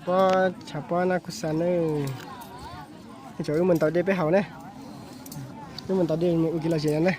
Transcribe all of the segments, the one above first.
Pob tshav pob na kuv xav ne. Tsam wb mus ntaus dej peb haus ne. Wb mus ntaus dej mus ua kev lom zem no ne.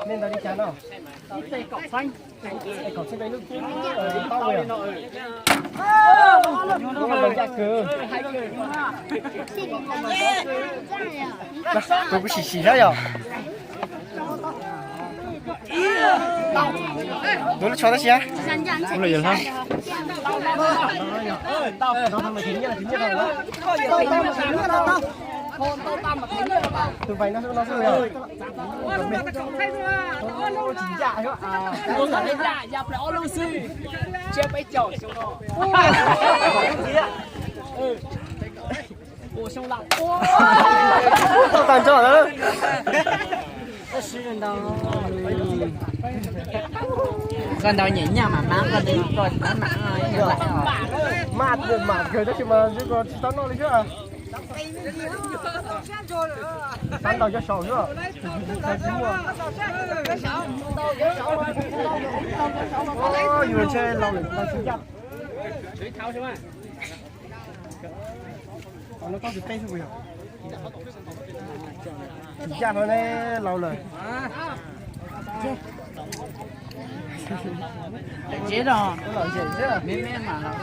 Nej ntau li cas no? Kaum txhiab peb lub tub tau li no. Ncaj kawg. Kuv kuv sim sim saib yom. Tus lub tsho tab sis. Tus vais no xwb no xwb yog. Tau tag nrho lawm. Koj ntau nyem nyaj mas mab koj twb koj tsis tau mam. Maj mam kawg tab sis mas yus ko tsis tau noj li xwb. Sab ntaus cov saum xwb. Yus ntshe laus lawm tsis ncaj. Tsis ncaj no ne, laus lawm. Tsev los me me mas los.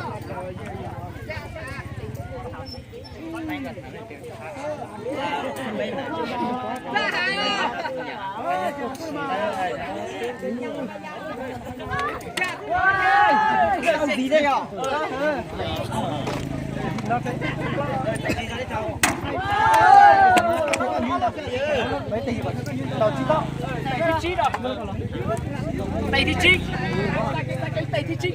Tes thib tsib.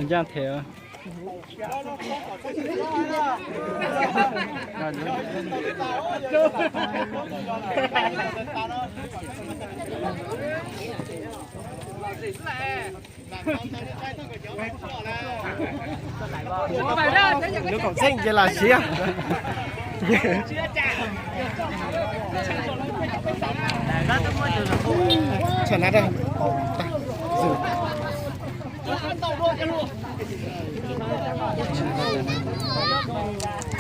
Ncaj thiab. Lub koom txheej ces lam siv. Tsam na,